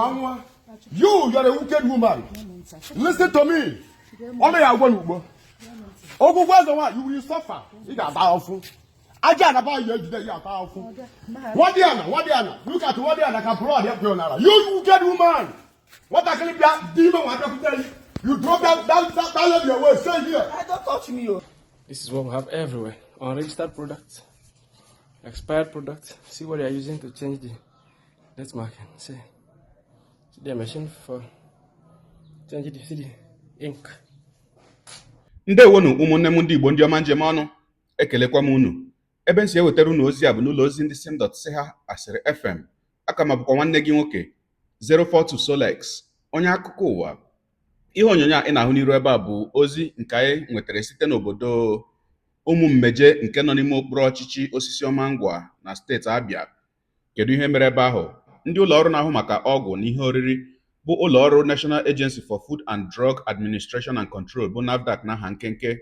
Nwa, you are a wicked woman. Listen to me. Ọnụ ya agwọ n'ugbo. Ogwugwu eze nwa, you will suffer. Ị ga-ata ahụhụ. Aja anaba ya ejide ya ata ahụhụ. Nwadiana, nwadiana, look at nwadiana ka blood ya pịọ n'ala. You wicked woman. Nwatakịrị bịa dị ime nwa bịakwute gị. You drop that lady away. Stay here. I don't touch me, oh. This is what we have everywhere. Unregistered products, expired products. See what they are using to change the date marking. See the machine for changing the, see the ink. Ndewonu, ụmụnne m ndị Igbo, ndị ọma njem ọnụ. Ekelekwa m unu. Ebe m si ewetara unu ozi a bụ n'ụlọ ozi ndị sim dot si ha asịrị FM. Aka ma bụkwa nwanne gị nwoke 042 Solex, onye akụkọ ụwa. Ihe onyonyo a ị na-ahụ n'iru ebe a bụ ozi nke anyị nwetara site n'obodo Ụmụmmeje nke nọ n'ime okpuru ọchịchị Osisiọma Ngwa na steeti Abịa. Kedu ihe mere ebe ahụ? Ndị ụlọ ọrụ na-ahụ maka ọgwụ na ihe oriri, bụ ụlọ ọrụ National Agency for Food and Drug Administration and Control, bụ NAFDAC n'aha nkenke,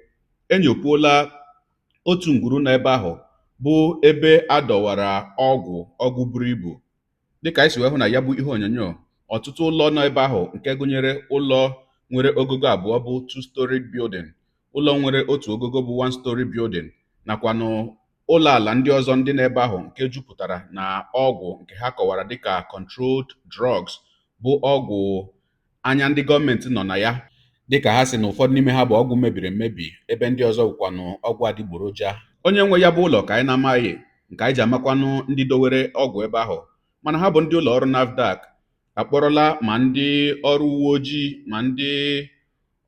enyopuola otu ngwuru nọ ebe ahụ, bụ ebe a dọwara ọgwụ, ọgwụ buru ibu. Dịka anyị si wee hụ na ya bụ ihe onyonyo, ọtụtụ ụlọ nọ ebe ahụ, nke gụnyere ụlọ nwere ogogo abụọ bụ two story building, ụlọ nwere otu ogogo bụ one story building, nakwanụ ụlọ ala ndị ọzọ ndị n'ebe ahụ nke jupụtara na ọgwụ nke ha kọwara dịka controlled drugs, bụ ọgwụ anya ndị gọọmenti nọ na ya, dịka ha si na ụfọdụ n'ime ha bụ ọgwụ mebiri emebi, ebe ndị ọzọ bụkwanụ ọgwụ adịgboroja. Onye nwe ya bụ ụlọ ka anyị na-amaghị, nke anyị ji amakwanụ ndị dowere ọgwụ ebe ahụ, mana ha bụ ndị ụlọ ọrụ NAFDAC akpọrọla ma ndị ọrụ uwe ojii, ma ndị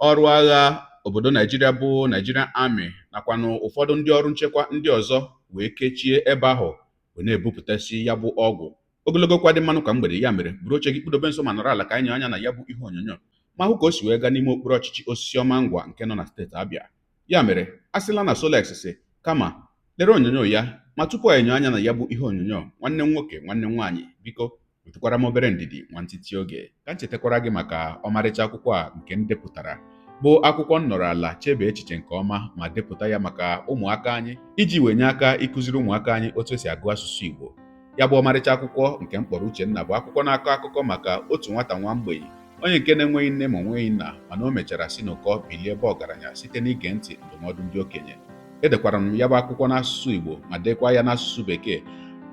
ọrụ agha obodo Naijiria bụ Nigerian Army, nakwanụ ụfọdụ ndị ọrụ nchekwa ndị ọzọ, wee kechie ebe ahụ wee na-ebupụtasị ya bụ ọgwụ. Ogologo kwa dị mmanụ ka mgbede. Ya mere, buru oche gị, kpụdobe nso ma nọrọ ala ka anyị nye anya na ya bụ ihe onyonyo ma hụ ka o si wee gaa n'ime okpuru ọchịchị Osisiọma Ngwa nke nọ na steeti Abịa. Ya mere, a sịla na Solex si kama lere onyonyo ya. Ma tupu anyị enyo anya na ya bụ ihe onyonyo, nwanne m nwoke, nwanne m nwaanyị, biko wetụkwara m obere ndidi nwantịtị oge ka m chetakwara gị maka ọmarịcha akwụkwọ a nke m depụtara, bụ akwụkwọ m nọrọ ala chebe echiche nke ọma ma depụta ya maka ụmụaka anyị, iji wee nye aka ịkụziri ụmụaka anyị otu esi agụ asụsụ Igbo. Ya bụ ọmarịcha akwụkwọ nke m kpọrọ Uchenna bụ akwụkwọ na-akọ akụkọ maka otu nwata nwa mgbei, onye nke na-enweghị nne ma onweghị nna, mana o mechara si n'ụkọ bilie ebe ọgaranya site n'ige ntị ndụmọdụ ndị okenye. Edekwara m ya bụ akwụkwọ n'asụsụ Igbo ma dekwa ya n'asụsụ Bekee,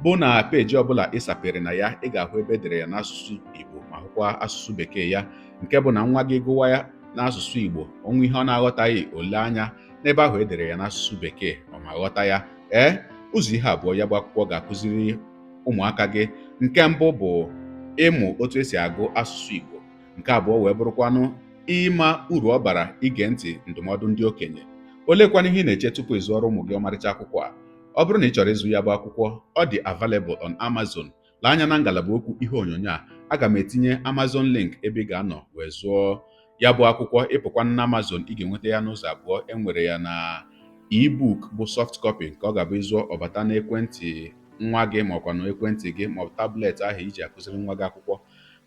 bụ na peji ọbụla ị sapere na ya, ị ga-ahụ ebe edere ya n'asụsụ Igbo ma hụkwa asụsụ Bekee ya, nke bụ na nwa gị gụwa ya n'asụsụ Igbo, onwe ihe ọ na-aghọtaghị, ole anya n'ebe ahụ edere ya n'asụsụ Bekee, ọ ma ghọta ya. Ee, ụzọ ihe abụọ ya bụ akwụkwọ ga-akụziri ụmụaka gị: nke mbụ bụ ịmụ otu esi agụ asụsụ Igbo, nke abụọ wee bụrụkwanụ ịma uru ọ bara ige ntị ndụmọdụ ndị okenye. Olekwana ihe ị na-eche tupu ị zụọrọ ụmụ gị ọmarịcha akwụkwọ a? Ọ bụrụ na ị chọrọ ịzụ ya bụ akwụkwọ, ọ dị available on Amazon. Lee anya na ngalaba okwu ihe onyonyo a, aga m etinye Amazon link ebe ị ga-anọ wee zụọ ya bụ akwụkwọ. Ịpụkwa na Amazon, ị ga-enweta ya n'ụzọ abụọ: e nwere ya na ebook bụ soft copy, nke ọ ga-abụ ịzụọ, ọbata n'ekwentị nwa gị ma ọkwa na ekwentị gị ma ọ bụ tablet ahụ iji akụziri nwa gị akwụkwọ.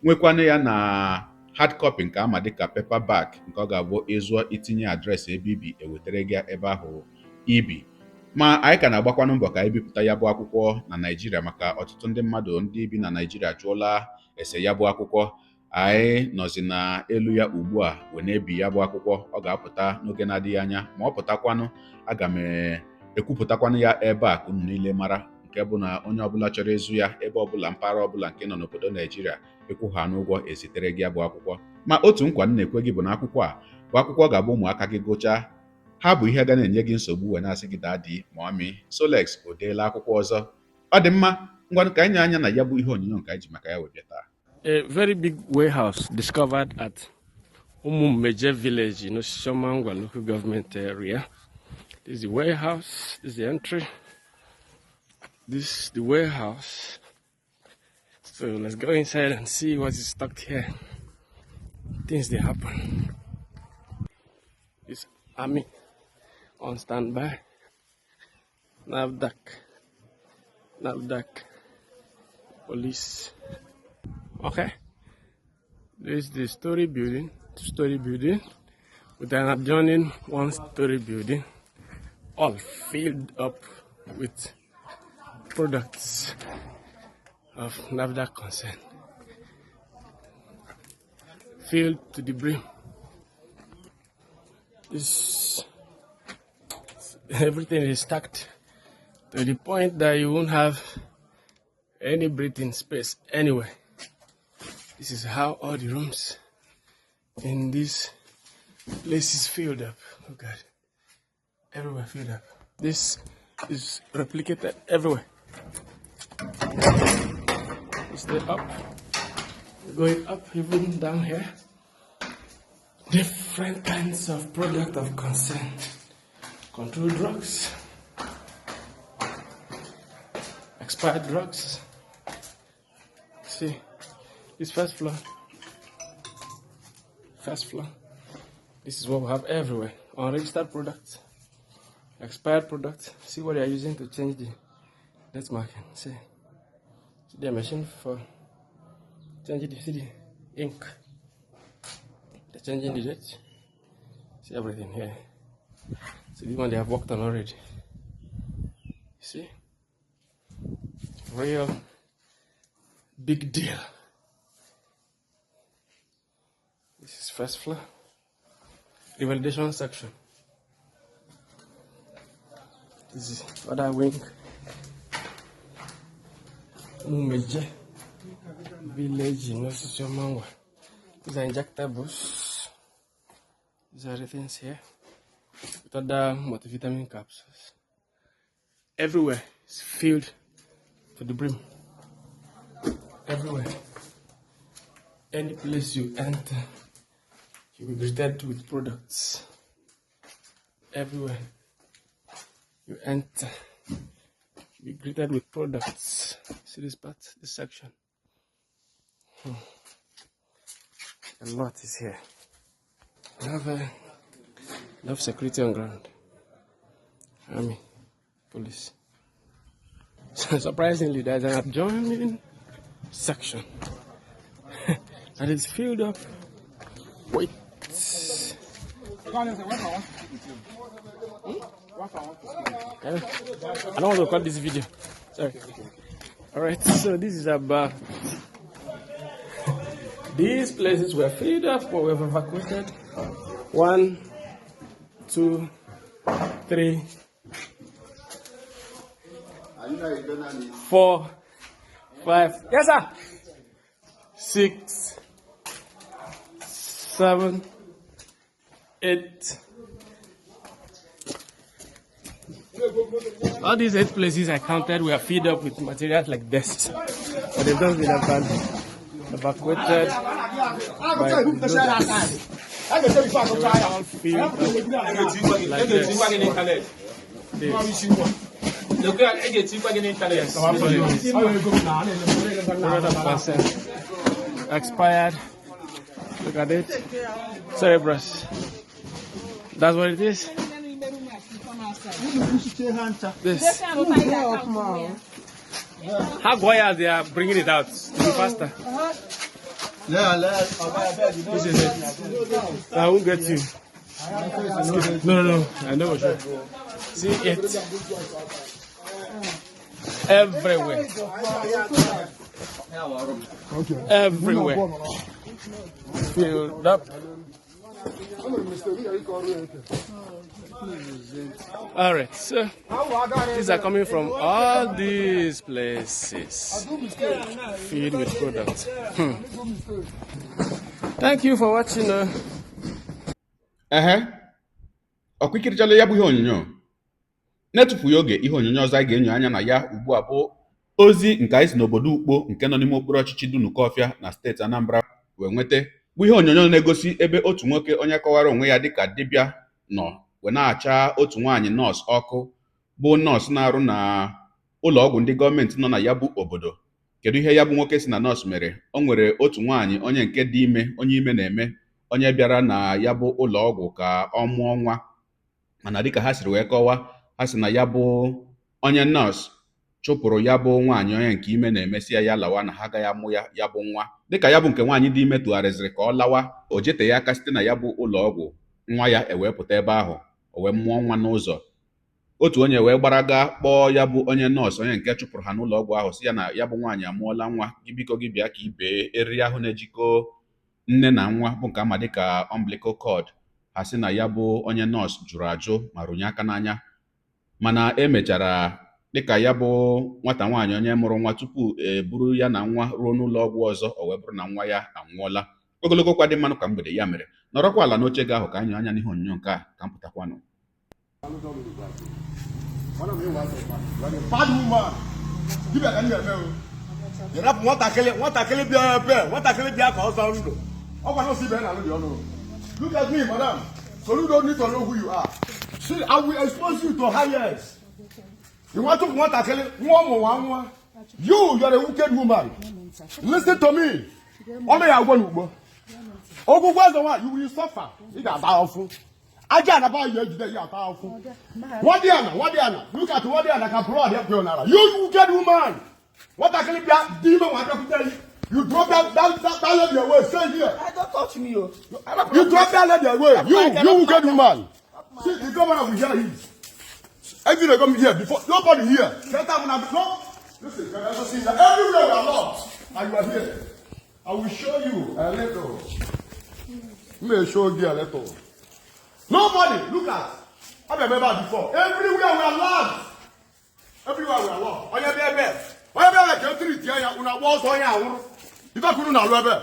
Nwekwanụ ya na hard copy, nke ama dịka paperback, nke ọ ga-abụ ịzụọ, itinye address ebe ibi, ewetara gị ebe ahụ ibi. Ma anyị ka na-agbakwanụ mbọ ka anyị bipụta ya bụ akwụkwọ na Naịjirịa, maka ọtụtụ ndị mmadụ ndị bi na Naịjirịa jụọla ese ya bụ akwụkwọ. Anyị nọzi na elu ya ugbu a wee na-ebi ya bụ akwụkwọ. Ọ ga-apụta n'oge na-adịghị anya. Ma ọ pụtakwanụ, aga m ekwupụtakwanụ ya ebe a ka unu niile mara, nke bụ na onye ọbụla chọrọ ịzụ ya, ebe ọbụla, mpaghara ọbụla nke nọ n'obodo Naijiria, ịkwụ ha n'ụgwọ, ezitere gị ya bụ akwụkwọ. Ma otu nkwa m na-ekwe gị bụ na akwụkwọ a bụ akwụkwọ ga-abụ ụmụaka gị gụchaa, ha bụ ihe ga na-enye gị nsogbu wee na-asị gị, "Daddy, mommy, Solex o deela akwụkwọ ọzọ?" Ọ dị mma. Ngwanụ, ka anyị nye anya na ya bụ ihe onyonyo nke anyị ji maka ya wee bịa taa. A very big warehouse discovered at Umummeje village in Osisioma Ngwa Local Government Area. This is the warehouse. This is the entry. This is the warehouse. So let's go inside and see what is stocked here. Things they happen. This army on standby. NAFDAC. NAFDAC. Police. Okay. This is the story building, two-story building, with an adjoining one-story building, all filled up with products of NAFDAC concern. Filled to the brim. This everything is stacked to the point that you won't have any breathing space anywhere. This is how all the rooms in this place is filled up. Oh God. Everywhere filled up. This is replicated everywhere. Stay up. Going up even down here. Different kinds of product of concern. Controlled drugs. Expired drugs. See, this first floor. First floor. This is what we have everywhere. Unregistered products. Expired products. See what they are using to change the date marking. See. See the machine for changing the, see the ink. They're changing the date. See everything here. See this one they have worked on already. See? Real big deal. This is first floor. Revalidation section. This is other wing. Mumeje village in Osisioma Ngwa. These are injectables. These are the things here. With other multivitamin capsules. Everywhere is filled to the brim. Everywhere. Any place you enter, you will be greeted with products. Everywhere you enter, you'll be greeted with products. See this part, this section. A lot is here. We have enough security on ground. Army, police. Surprisingly, there's an adjoining section that is filled up with. I don't want to cut this video. Sorry. All right. So this is about these places were filled up, but we've evacuated. 1, 2, 3, 4, 5. Yes, sir. 6, 7, 8. All these 8 places I counted were filled up with materials like this. But they've just been evacuated by the loaders. They were all filled up like this. This. Yes, this is product of concern. Expired. Look at it. Sorry, bros. That's what it is. This. How guayas they are bringing it out to be faster. This is it. I won't get you. No, no, no. I know what you. See it. Everywhere. Everywhere. Filled up. All right, so these are coming from all these places filled with products. Thank you for watching. Ehe, ọkwa ikirichala ya bụ ihe onyonyo na-etufughị oge. Ihe onyonyo ọzọ anyị ga-enyo anya na ya ugbu a bụ ozi nke anyị si n'obodo Ukpo nke nọ n'ime okpuru ọchịchị Dunukọfịa na steeti Anambra wee nweta, bụ ihe onyonyo na-egosi ebe otu nwoke onye kọwara onwe ya dịka dibịa nọ wee na-acha otu nwaanyị nọọsụ ọkụ, bụ nọọsụ na-arụ na ụlọ ọgwụ ndị gọọmenti nọ na ya bụ obodo. Kedu ihe ya bụ nwoke si na nọọsụ mere? O nwere otu nwaanyị onye nke dị ime, onye ime na-eme, onye bịara na ya bụ ụlọ ọgwụ ka ọ mụọ nwa, mana dịka ha siri wee kọwaa, ha sị na ya bụ onye nọọsụ chụpụrụ ya bụ nwaanyị onye nke ime na-emesi ya ya lawa, na ha agaghị amụ ya ya bụ nwa. Dịka ya bụ nke nwaanyị dị ime tụgharịzịrị ka ọ lawa, o jeteghị aka site na ya bụ ụlọ ọgwụ, nwa ya ewee pụta ebe ahụ, o wee mụọ nwa n'ụzọ. Otu onye wee gbara gaa kpọọ ya bụ onye nọọsụ onye nke chụpụrụ ha n'ụlọ ọgwụ ahụ, sị ya na ya bụ nwaanyị amụọla nwa gị, biko gị bịa ka i bee eriri ahụ na-ejikọ. Nne na nwa bụ nke ama dịka umbilical cord. Ha sị na ya bụ onye nọọsụ jụrụ ajụ ma rụnye aka n'anya, mana emechara dịka ya bụ nwata nwaanyị onye mụrụ nwa tupu e buru ya na nwa ruo n'ụlọ ọgwụ ọzọ, o wee bụrụ na nwa ya anwụọla. Ogologo kwa dị mmanụ ka mgbede ya mere nọrọkwa ala n'oche gị ahụ ka anyị anya n'ihe onyonyo nke a ka m pụtakwanụ. Bad woman. Dibịa ka m ga-eme o. Ị rapụ nwatakịrị, nwatakịrị bịa ebe, nwatakịrị bịa ka ọ zọọ ndụ. Ọ gwa nọọsụ ibe ya na-alụ dị ọnụ. Look at me, madam. Soludo need to know who you are. See, I will expose you to highest. Ị nwa chụpụ nwatakịrị nwa ụmụ nwa nwa. You are a wicked woman. Listen to me. Ọnụ ya agwọ n'ugbo. Ogwugwu eze nwa, you will suffer. Ị ga-ata ahụhụ. Aja anaba ya ejide ya ata ahụhụ. Nwadiana, Nwadiana, look at Nwadiana ka blood ya pịọ n'ala. You wicked woman. Nwatakịrị bịa dị ime nwa bịakwute yi. You drop that lady away. Stay here. I don't touch me, oh. You drop that lady away. You wicked woman. See, the governor will hear it. Every day come here before nobody here. Get up now. No. Listen, can I also see that everywhere we are locked and you are here. I will show you a little. May show you a little. Nobody, look at. I've remember before. Everywhere we are locked. Everywhere we are locked. Onye bịa ebe. Onye bịa ebe ka etiri tie ya, unu agba ọsọ onye anwụrụ. Ife kwuru na alụ ebe.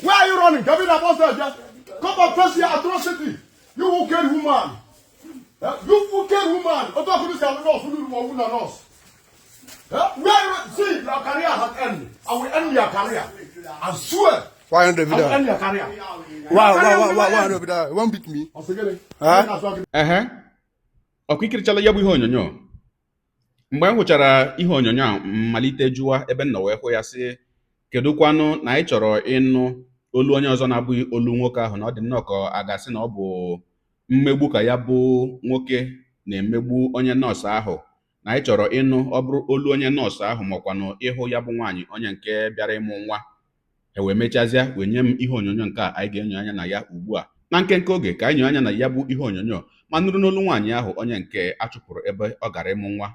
Where are you running? Kevin na ọsọ eje. Come and face your atrocity. You wicked woman. You wicked woman. Otu ọkụrụ si alụ nọọsụ unu ọwụ na nọọsụ. Where you see your career has ended. I will end your career. I swear. Why hundred I will vida? end your career. Why 100 vida? You won't beat me. Ọsịgịnị? Huh? Ehe, ọkụ ikirichala ya bụ ihe onyonyo. Mgbe m hụchara ihe onyonyo a, mmalite jụwa ebe m nọ wee hụ ya sị, kedụkwanụ na anyị chọrọ ịnụ olu onye ọzọ na-abụghị olu nwoke ahụ, na ọ dị nnọọ ka a ga-asị na ọ bụ mmegbu ka ya bụ nwoke na-emegbu onye nọọsụ ahụ, na anyị chọrọ ịnụ ọ bụrụ olu onye nọọsụ ahụ makwanụ ịhụ ya bụ nwaanyị onye nke bịara ịmụ nwa. E wee mechazịa wee nye m ihe onyonyo nke a anyị ga-enyo anya na ya ugbu a na nkenke oge, ka anyị nyoo anya na ya bụ ihe onyonyo ma nụrụ n'olu nwaanyị ahụ onye nke a chụpụrụ ebe ọ gara ịmụ nwa,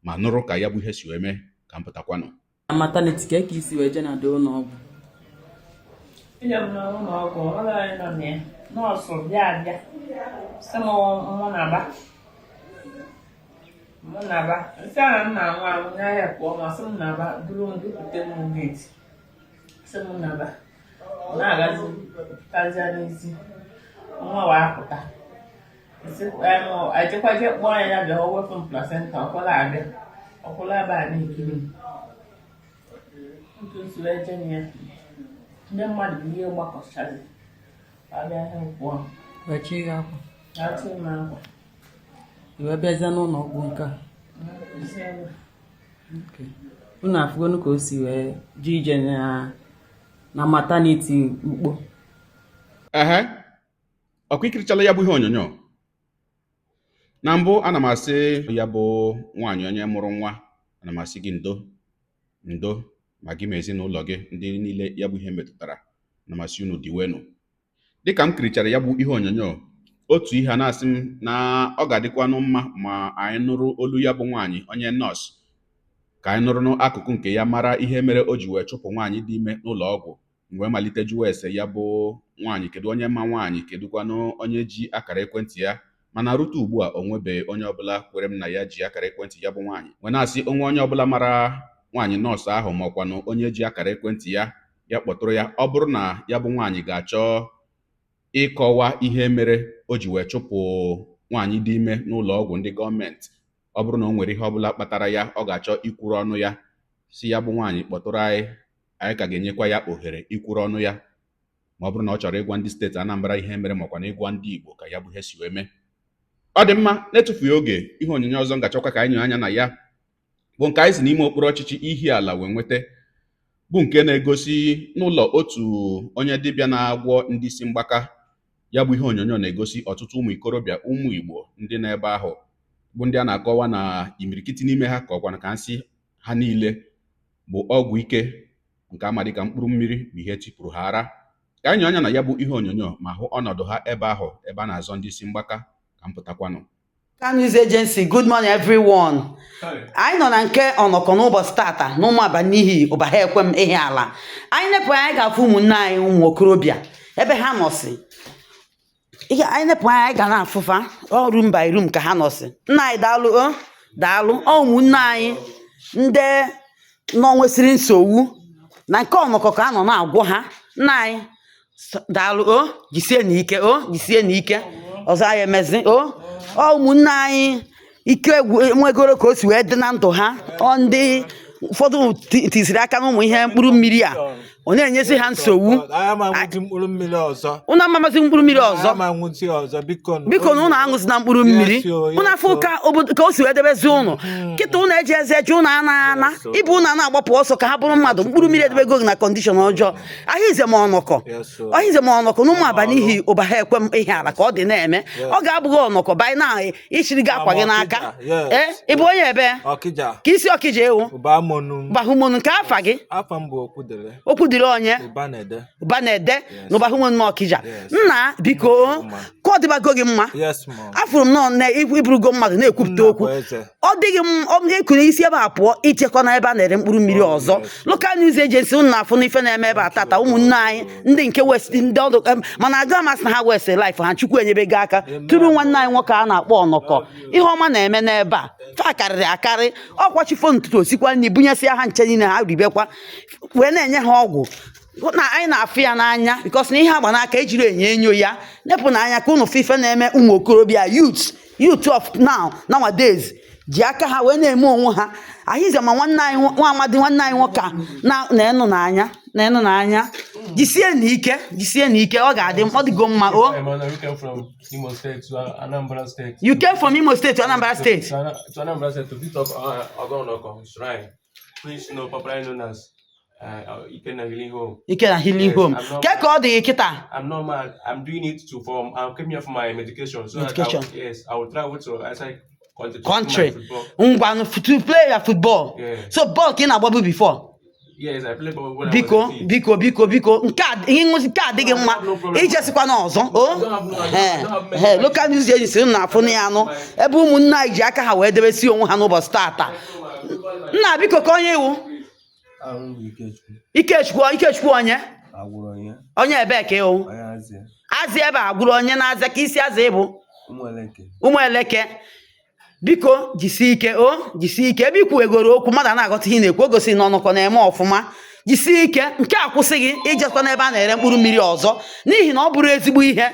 ma nụrụ ka ya bụ ihe si wee mee ka m pụtakwanụ. Na maternity ka isi wee jee na dị ụlọ ọgwụ? Eje m n'ụlọ ọgwụ, ụlọ anyị nọ na ya, nọọsụ bịa abịa sị m mụ naba, nsị ahụ m na-anwụ anwụ n'ahịa pụọ, ma sị m naba, duru m dupụte m gate, sị m naba, na-agazi pụtazịa n'isi nwa wee pụta. Ejekwa je kpọọ ya, ya bịa o wepụ m placenta, ọkwụla abịa ọkwụla ebe a na-ekiri m otu nsi wee jee na ya. Ndị mmadụ bụ ihe gbakọchazi abịa ha pụọ. Wee chi gị akwa? Achị m akwa. I wee bịazie n'ụlọ ọgwụ nke a? Isi ebe. Okay. Unu afụgonu ka o si wee jee ije na maternity Ukpo. Ehe, ọkwa ikirichala ya bụ ihe onyonyo. Na mbụ, ana m asị ya bụ nwaanyị onye mụrụ nwa, ana m asị gị ndo ndo, ma gị ma ezinụlọ gị ndị niile ya bụ ihe metụtara, ana m asị unu diwenu. Dịka m kirichara ya bụ ihe onyonyo, otu ihe a na-asị m na ọ ga-adịkwanụ mma ma anyị nụrụ olu ya bụ nwaanyị onye nọọsụ, ka anyị nụrụ n'akụkụ nke ya, mara ihe mere o ji wee chụpụ nwaanyị dị ime n'ụlọ ọgwụ. M wee malite jụwa ese ya bụ nwaanyị, kedu onye ma nwaanyị, kedụkwanụ onye ji akara ekwentị ya, mana rute ugbu a o nwebeghị onye ọbụla kwere m na ya ji akara ekwentị ya bụ nwaanyị. Wee na-asị onwe onye ọbụla mara nwaanyị nọọsụ ahụ ma ọkwanụ onye ji akara ekwentị ya, ya kpọtụrụ ya, ọ bụrụ na ya bụ nwaanyị ga-achọ ịkọwa ihe mere o ji wee chụpụ nwaanyị dị ime n'ụlọ ọgwụ ndị gọọmenti. Ọ bụrụ na o nwere ihe ọbụla kpatara ya ọ ga-achọ ikwuru ọnụ ya, si ya bụ nwaanyị kpọtụrụ anyị, anyị ka ga-enyekwa ya ohere ikwuru ọnụ ya, ma ọ bụrụ na ọ chọrọ ịgwa ndị steeti Anambra ihe mere, makwa na ịgwa ndị Igbo ka ya bụ ihe si wee mee. Ọ dị mma, na-etufughị oge, ihe onyonyo ọzọ m ga-achọkwa ka anyị nyoo anya na ya bụ nke anyị si n'ime okpuru ọchịchị Ihiala wee nweta, bụ nke na-egosi n'ụlọ otu onye dibịa na-agwọ ndị isi mgbaka. Ya bụ ihe onyonyo na-egosi ọtụtụ ụmụ ikorobịa, ụmụ Igbo ndị nọ ebe ahụ, bụ ndị a na-akọwa na imirikiti n'ime ha, ka ọkwana ka nsị ha niile bụ ọgwụ ike nke ama dịka mkpụrụ mmiri bụ ihe tipụrụ ha ara. Ka anyị nyoo anya na ya bụ ihe onyonyo ma hụ ọnọdụ ha ebe ahụ, ebe a na-azọ ndị isi mgbaka, ka m pụtakwanụ. Ka News Agency, good morning everyone. Anyị nọ na nke ọnọkọ n'ụbọchị tata n'ụmụ Abanihi Ụbaha Ekwem Ihiala. Anyị nepụ anyị ga-afụ ụmụnne anyị ụmụ okorobịa. Ebe ha nọsị, anyị nepụ anya, anyị ga na-afụfa ọ room by room ka ha nọsị. Nna anyị, daalụ o, daalụ. Ọ ụmụnne anyị ndị nọ nwesịrị nsogbu na nke ọnọkọ ka a nọ na-agwọ ha. Nna anyị, daalụ o, jisie n'ike o, jisie n'ike. Ọzọ anyị emezi o. Ọ ụmụnne anyị ike nwegoro ka o si wee dị na ndụ ha. Ọ ndị ụfọdụ tisiri aka n'ụmụ ihe mkpụrụ mmiri a, ọ na-enyezi ha nsogbu. Anyị ama aṅụzi mkpụrụ mmiri ọzọ. Unu amamazi mkpụrụ mmiri ọzọ? Anyị ama aṅụzi ọzọ, biko nụ. Biko na ụnụ aṅụzina mkpụrụ mmiri. Yes, o, yes, Ụnụ afọ o. ka obodo ka o si wee debezi ụnụ kịta. Ụnụ eji eze eje, ụnụ ana ana Yes, o. ibu, ụnụ na-agbapụ ọsọ ka ha bụrụ mmadụ. Mkpụrụ mmiri edebego gị na condition ọjọọ. Ahịze m ọnọkọ. Yes, o. Ahịze m ọnọkọ na ụmụ abalị ụba ha ekwe m ihe ala ka ọ dị na-eme. Ọ ga-abụghị ọnọkọ banyị na ichiri gị akwa gị n'aka. Yes. Ee, ị bụ onye ebe? Ọkịja. Ka isi Ọkịja ewu? Ụbamonu. Bahumonu nke afa gị? Afọ m bụ Okwudere. Okwu dịrị onye? Ụba na-ede. Ụba na-ede na ụbahumonu na Ọkịja. Yes. Nna, biko, ka ọ dịbago gị mma. Yes, mom. Afụrụ m nọ na iburugo mmadụ na-ekwupụta Nna okwu. bụ eze. Ọ dịghị m ọ ekunye isi ebe a pụọ ichekwa na ebe a na-ere mkpụrụ mmiri ọzọ. Local news agency, unu na-afụ n'ife na-eme ebe a tata. ụmụnne anyị ndị nke west, ndị ọdụ mana aga amasị na ha west life ha. Chukwu enyebego aka tụrụ nwanne anyị nwoke a na-akpọ ọnọkọ. Ihe ọma na-eme n'ebe a fa karịrị akarị. Ọkwachifo ntutu osikwa nri bunyesịa ha nche niile, ha ribekwa wee na-enye ha ọgwụ na anyị na-afụ ya n'anya, because na ihe agba n'aka ejiri enyo enyo ya nepụ n'anya ka unu fụ ife na-eme ụmụ okorobịa, youth, youth of now, nowadays, ji aka ha wee na-eme onwe ha. Ahịze ma nwanne anyị nwa amadi, nwanne anyị nwoke a na-enụ n'anya, na-enụ n'anya. Jisie n'ike, jisie n'ike. Ọ ga-adị, ọ dịgo mma o. Emmanuel, we came from Imo State to Anambra State. You came from Imo State to Anambra State? To Anambra State to visit up Ogonoko Shrine, which popularly known as Ikenna Healing Home. Ike na Healing Yes, Home. I'm not- Ke ka ọ dị gị kịta? I'm not mad. I'm doing it to form. I came here for my medication. So that Medication. Yes, I will travel to outside country to do my Country. football. Ngwanụ, to play ya football. Yeah. So bọọlụ ka ị na-agbabu before? Yes, I played ball when I Biko, was a kid. biko, biko, biko, nke a ihe nwụzi nke a adịghị mma. No problem. Ijesikwa n'ọzọ o. I don't have no- I don't have many. Ee, local news agency, unu na-afụ na ya anụ ebe ụmụnne anyị ji aka ha wee debesi onwe ha n'ụbọchị tata. Nna, biko, ka onye iwu? Ikechukwu. Ikechukwu onye? Onye ebee ka ịwụ? Azị ebe a gwụrụ onye na-aza ka isi azị ịbụ ụmụ eleke. Biko, jisie ike o, jisie ike. Ebe ikwuwegoro okwu, mmadụ a na-aghọta ihe ị na-ekwu, o gosiri na ọnụkọ na-eme ọfụma. Jisie ike, nke a kwụsịghị ijekwa n'ebe a na-ere mkpụrụ mmiri ọzọ, n'ihi na ọ bụrụ ezigbo ihe.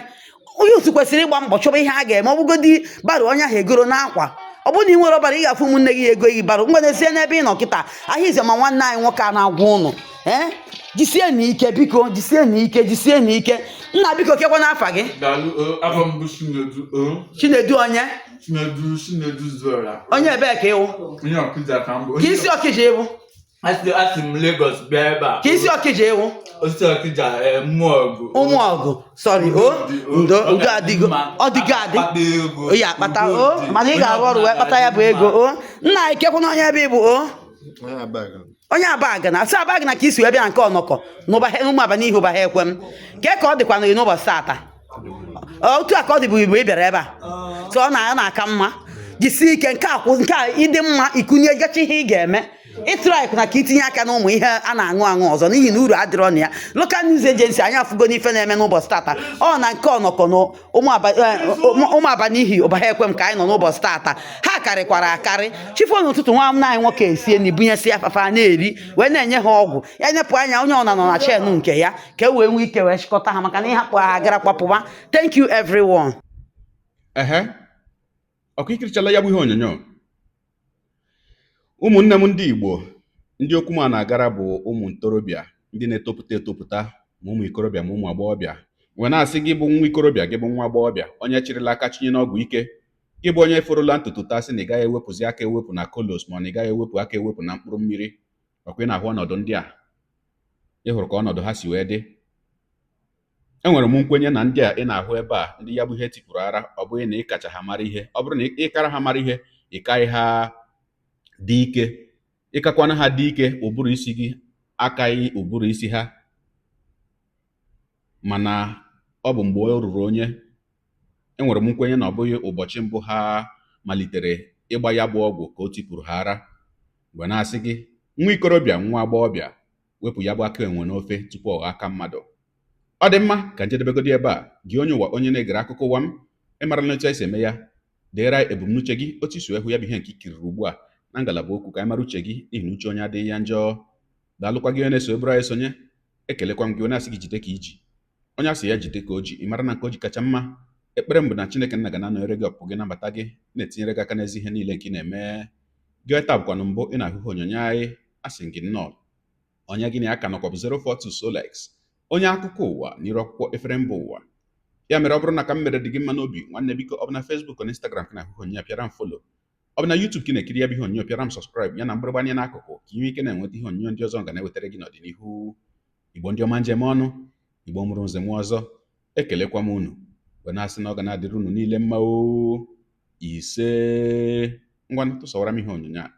Onye otu kwesịrị ịgba mbọ chọba ihe a ga-eme. Ọ bụgodi baro onye ahụ egoro n'akwa, ọ bụrụ na ị nwere ọbara, ị ga-afụ ụmụnne gị ego gị baro. Ngwanezie n'ebe ị nọ kịta ahịa ize ma nwanne anyị nwoke a na-agwa ụnụ. Ee, jisie n'ike, biko, jisie n'ike, jisie n'ike. Nna, biko, kekwa n'afa gị? Daalụ o, afọ m bụ Chinedu o. Chinedu onye? Chinedu, Chinedu Zora. Onye ebee ka ịwụ? Onye Ọkịja ka m bụ. Ka isi Ọkịja ịwụ? Asị m Lagos bịa ebe a. Ka isi Ọkịja ịwụ? Osisi Ọkịja, ụmụọgụ. Ụmụọgụ, sorry o. Ndo, ndo, adịgo, ọ dịgo adị. Akpata ego. Ya akpata o, mana ị ga-arụ ọrụ wee kpata ya bụ ego o. Nna anyị, kekwana onye ebe ị bụ o? Onye Abagana. Asị Abagana ka isi wee bịa na nke ọnọkọ n'ụmụ abalị ihu ụba ha ekwe m kee ka ọ dịkwa n'oyi n'ụbọchị tata. Otu a ka ọ dịbụ igbe ị bịara ebe a, so ọ na-aka mma. Jisie ike, nke a kwụ nke a ịdị mma. Ikunye gacha ihe ị ga-eme ịtụrụ na ka itinye aka n'ụmụ ihe a na-aṅụ aṅụ ọzọ, n'ihi na uru adịrọ na ya. Local news agency, anyị afụgo n'ife na-eme n'ụbọchị tata. Ọ na nke ọnọkọ na ụmụ abalị ihi ụba ha ekwe m ka anyị nọ n'ụbọchị tata. Ha karịkwara akarị. Chifo n'ụtụtụ, nwa m anyị nwoke esie na ibunyesi afafa na-eri wee na-enye ha ọgwụ ya. Nyepụ anya, onye ọna nọ na chen nke ya ka e wee nwee ike wee chịkọta ha, maka na ịhapụ ha gara kwapụba. Thank you, everyone. Ehe, ọkụ ikirichala ya bụ ihe onyonyo. Ụmụnne m ndị Igbo, ndị okwu m a na-agara bụ ụmụ ntorobịa, ndị na-etopụta etopụta, ma ụmụ ikorobịa ma ụmụ agbọghọbịa, wee na-asị gị bụ nwa ikorobịa, gị bụ nwa agbọghọbịa, onye chịrịla aka chinye n'ọgwụ ike, gị bụ onye forola ntutu taa sị na ị gaghị ewepụzi aka ewepụ na kolos, ma ọ na ị gaghị ewepụ aka ewepụ na mkpụrụ mmiri. Ọkwa ị na-ahụ ọnọdụ ndị a, ị hụrụ ka ọnọdụ ha si wee dị. Enwere m nkwenye na ndị a ị na-ahụ ebe a, ndị ya bụ ihe tipụrụ ara, ọ bụghị na ị kacha ha mara ihe. Ọ bụrụ na ị kara ha mara ihe, ị kaghị ha dị ike. Ịkakwana ha dị ike, ụbụrụ isi gị akaghị ụbụrụ isi ha. Mana ọ bụ mgbe o ruru onye. Enwere m nkwenye na ọ bụghị ụbọchị mbụ ha malitere ịgba ya bụ ọgwụ ka o tipụrụ ha ara. Mgbe na-asị gị, nwa ikorobịa, nwa agbọghọbịa, wepụ ya bụ aka enwe n'ofe tupu ọ ghọọ aka mmadụ. Ọ dị mma ka njedebegodi ebe a. Gị onye ụwa, onye na-egere akụkọ ụwa m, ịmara na otu anyị si eme ya, deere anyị ebumnuche gị, otu isi hụ ya bụ ihe nke ikiriri ugbu a na ngalaba okwu, ka anyị mara uche gị, n'ihi na uche onye adịghị ya njọ. Daalụkwa gị onye na-eso eburu anyị sonye. Ekelekwa m gị onye asị gị jide ka iji, onye asị ya jide ka o ji, ị mara na nke o ji kacha mma. Ekpere m bụ na Chineke nna ga na-anọnyere gị, ọpụpụ gị nabata gị, na-etinyere gị aka n'ezi ihe niile nke ị na-eme. Gị taa bụkwanụ mbụ ị na-ahụ ihe onyonyo anyị, asị gị nnọọ. Onye gị na ya ka nọkwa bụ 042 Solex, onye akụkọ ụwa n'iru akwụkwọ efere mba ụwa. Ya mere, ọ bụrụ na ka m mere dị gị mma n'obi, nwanne, biko, ọ bụ na Facebook na Instagram ka na-ahụ ihe onyonyo, pịara m follow. Ọ bụ na YouTube ka ị na-ekiri ya bụ ihe onyonyo, pịara m subscribe ya na mgbịrịgba anya n'akụkụ, ka ị nwee ike na-enweta ihe onyonyo ndị ọzọ ga na-ewetara gị n'ọdịnihu. Igbo ndị ọma, njem ọnụ, Igbo mụrụ nze nwe ọzọ, ekelekwa m unu wee na-asị na ọ ga na-adịrị unu niile mma o. Ise. Ngwa, tụsawara m ihe onyonyo a,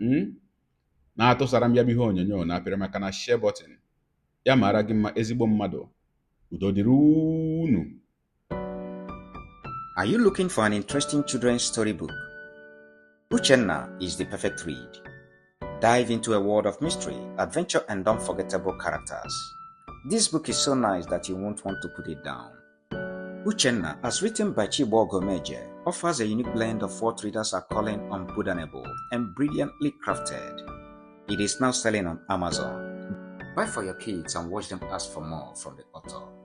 na-atụsara m ya bụ ihe onyonyo, na-apịrị maka na share button. Ya mara gị mma, ezigbo mmadụ. Udo dịrị unu. Are you looking for an interesting children's storybook? Uchenna is the perfect read. Dive into a world of mystery, adventure, and unforgettable characters. This book is so nice that you won't want to put it down. Uchenna, as written by Chibo Gomeje, offers a unique blend of what readers are calling unputdownable and brilliantly crafted. It is now selling on Amazon. Buy for your kids and watch them ask for more from the author.